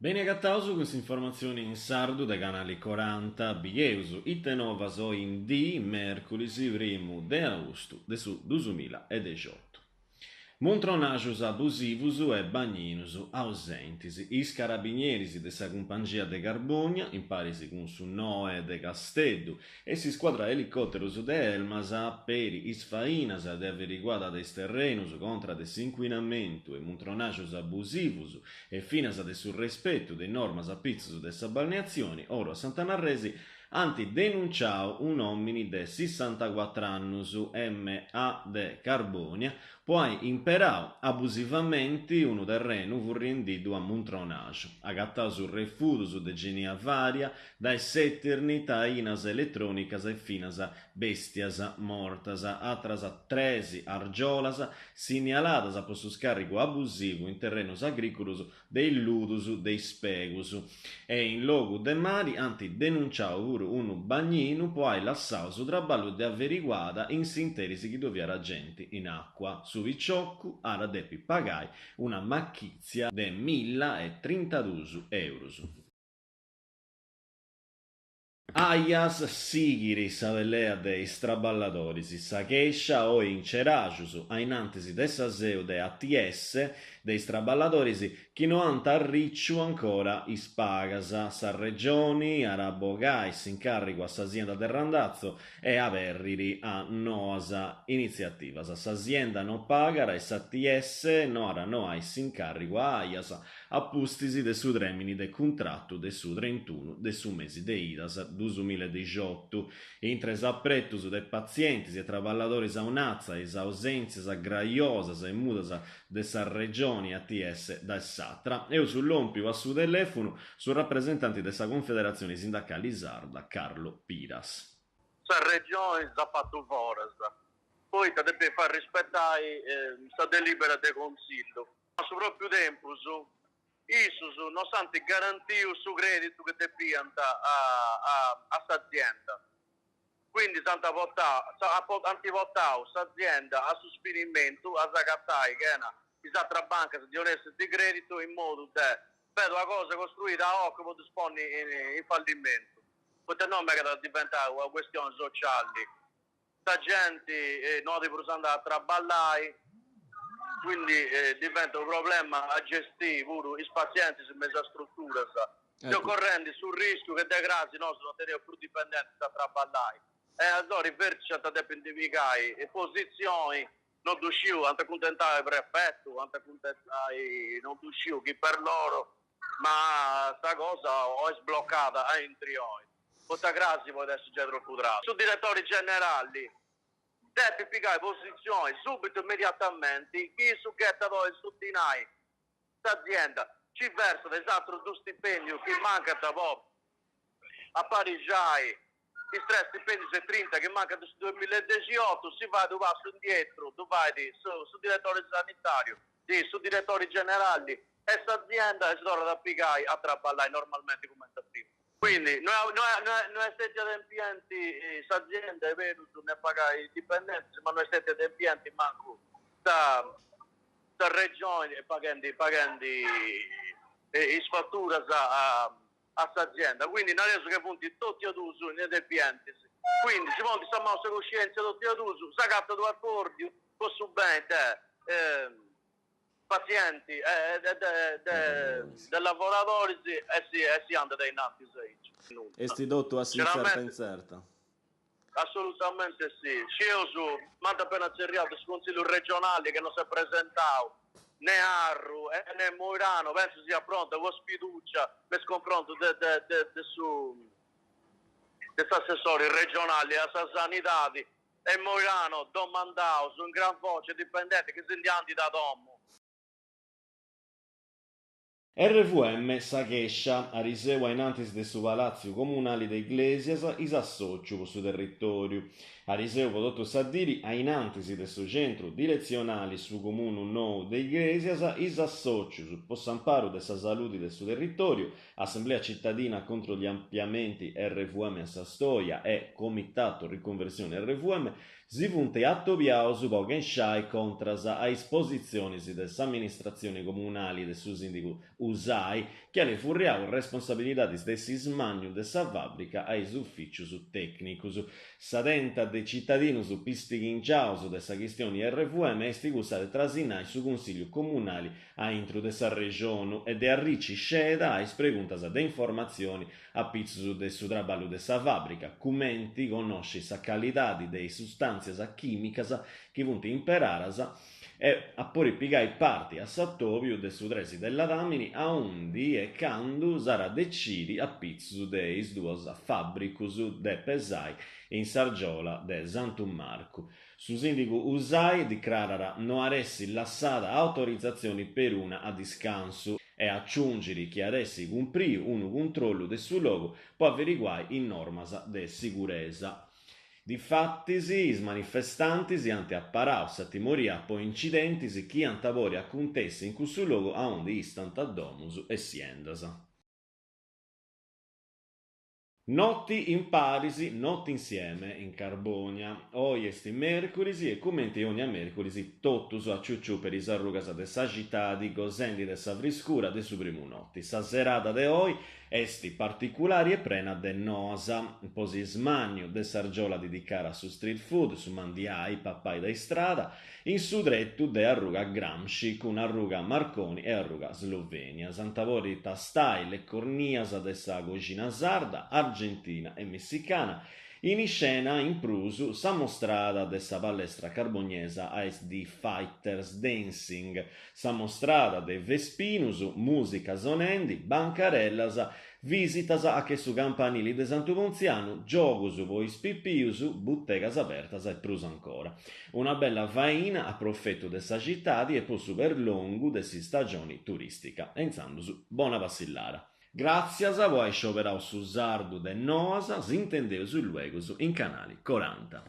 Beni agataus cun s'informatzioni in sardu de Canali Coranta, bieus ite novas oi in dì, mèrculis primu de austu de su dusumilla e dexiotu. Muntronaxus abusivus e bagninus ausentis. Is carabinieris de sa cumpangia de Carbònia, in paris cun su Noe de Casteddu e s'iscuadra elicòterus de Elmas, peri is fainas de averiguada de is terrenus contra de s'incuinamentu e muntronaxus abusivus e finas de su respetu de is normas a pitzus de sa balneatzioni oru a Sant'Anna Arresi, Ant denunciau un'òmini de sissantacuatr'annus, MA. de Carbònia, po ai imperau abusivamenti unu terrenu furriendiddu a muntronaxu. Agataus refudus de genia vària, dae s'eternit a ainas eletrònicas e finas bèstias mortas. Atras tres argiolas sinnialadas po su scàrrigu abusivu in terrenus agrìculus de is ludus de is pegus e in logu de mari ant denunciau puru unu bagninu po ai lassau su traballu de averiguada in s'interis chi ddu fiat genti in acua. Su piciocu at a depi pagai una machìtzia de milla e trintadus eurus. Aias sighit sa pelea de is traballadoris, sa chèscia oi in Ceraxus, a in antis de sa seu de ATS de is traballadoris chi no ant arriciu ancora is pagas. Sa Regioni at a bogai s'incàrrigu a s'asienda de Randazzo e aberriri a noas initziativas. S'asienda no pagat e s'ATS no at a annoai s'incàrrigu a Aias a pustis de su trèmini de cuntratu de su trentunu de su mesi de Idas dusumilla e dixiotu, intre is apretus de patzientis e traballadoris a un'atza e is ausèntzias graiosas e mudas de sa Regioni ATS dae s'atra, eus lòmpiu a su telèfunu su rapresentanti de sa Confederatzioni Sindacali Sarda Carlo Piras. Sa Regioni s'at fatu foras, poita depit fai rispetai sa delibera de Consillu. A su pròpiu tempus, issus no s'ant garantiu su crèditu chi depiant a s'azienda, quindi s'ant ant portau s'azienda a su sfinimentu, a s'agatai chena is atras bancas ddi 'onessint crèditu in modu de fai una cosa costruida ad hoc po ddus ponni in fallimentu, poita no megat a diventai una questioni sociali. Sa genti no at prus andai a traballai, quindi diventat unu problema a gestì puru is pazientis me is struturas. Seus correndi su rischiu che de crasi nosu no teneus prus dipendentis a traballai e allora is verticis ant a depi ndi pigai posizioni, no ddu sciu, ant a cuntentai prefettu, ant a cuntentai no ddu sciu chi per loro, ma sa cosa o est blocada a intri oi. Poita crasi podit essi giai tropu tradu. Su diretori generali depit pigai positzioni subitu immediatamenti chi issu ghetat oi su dinai, s'azienda ci versat is atrus dus stipendius chi mancant po aparixai is tres stipendius e trinta chi mancant de su duamilla e dexiotu, si fait unu passu indietru, ddu fait su diretori sanitariu, su diretori generali e s'azienda e si torrat a pigai a traballai normalmenti cumenti a prima. Quindi no no est stetia adempienti s'azienda est berus ne pagai is dipendentis, ma no est stetia adempienti mancu sa sa Regioni paghendi paghendi is faturas a a s'azienda. Quindi nareus ca funt totu e duus inadempientis. Quindi si ponint sa manu a sa cuscientzia totu e duus, s'agatat u' acordiu po su beni de pazienti e de lavoradoris e si e si andat ainnantis aici. Esti totu a s'intzerta intzerta. Assolutamente si. Scieus, m'ant appena tzerriau de su Consillu regionali che non s'est presentau ne Arru e ne Moirano, pensu siat pronta una sfiducia me is confrontus de de de de su de s'assessori regionali a sa sanidadi E Moirano domandaus in gran voce dipendenti chi si ndi andit a domu. RVM Sa chèscia, ariseu a in antis de su Palàtziu Comunali de Iglesias, is assòtziu po su territòriu. Ariseu po totu sa diri, a in antis de su centru diretzionali su Comunu Nou de Igrèsias, is assòtzius po s'amparu de sa saludi de su territòriu, Assemblea Cittadina contro gli ampliamenti RVM a sa Stoia e Comitato Riconversione RVM, si funt atobiaus po chensciai contras a is positzionis de s'amministratzioni comunali de su sìndigu Usai, chi at furriau is responsabilidadis de s'ismànniu de sa fàbrica a is ufìcius tècnicus. Sa tenta de citadinus pistighingiaus de sa chistioni RVM est cussa de trasinai su Cunsìlliu Comunali a intru de s'arrexonu e de arrici sceda a is preguntas de informatzioni a pitzus de su traballu de sa fàbrica, cumenti connosci sa calidadi de is sustàntzias chìmicas chi funt imperadas e a podi pigai parti a s'atòbiu de su tresi de ladàmini aundi e candu s'at a decidi a pitzus de is duos fàbricus de pesai in s'argiola de Santu Marcu. Su sìndigu Usai dicrarat no at essi lassada autorizatzioni peruna a discansu e aciungit chi at essi cumpriu unu cuntrollu de su logu po averiguai is normas de siguresa. Difatis is manifestantis ant aparau sa timoria po incidentis chi ant a podi acuntessi in cussu logu aundi istant domus e siendas. Noti in paris, Notti insieme, in Carbònia. Oi est mèrcuris e cumenti ònnia mèrcuris totus a ciuciù peri is arrugas de sa citadi gosendi de sa friscura de su primu noti. Sa serada de oi est particulari e prena de noas po s'ismànniu de s'argiola didicada a su street food, su mandiai papai de istrada, In su tretu de arruga Gramsci cun arruga Marconi e arruga Slovenia s'ant a podi tastai leccornias de sa coxina sarda, argentina e messicana. In iscena, in prus, sa mostrada de sa palestra carbognesa ASD Fighters Dancing, sa mostrada de Vespinus, mùsica sonendi, bancarellas, Vìsitas a che su campanili de Santu Pontzianu, giogus po is pipius, butegas abertas e prus ancora. Una bella faina a profetu de sa citadi e po su perlongu de s'istagioni turìstica. E intzandus, bona passillara! Gràtzias po ai scioberau su sardu de Noas, s'intendeus luegus in Canali Coranta.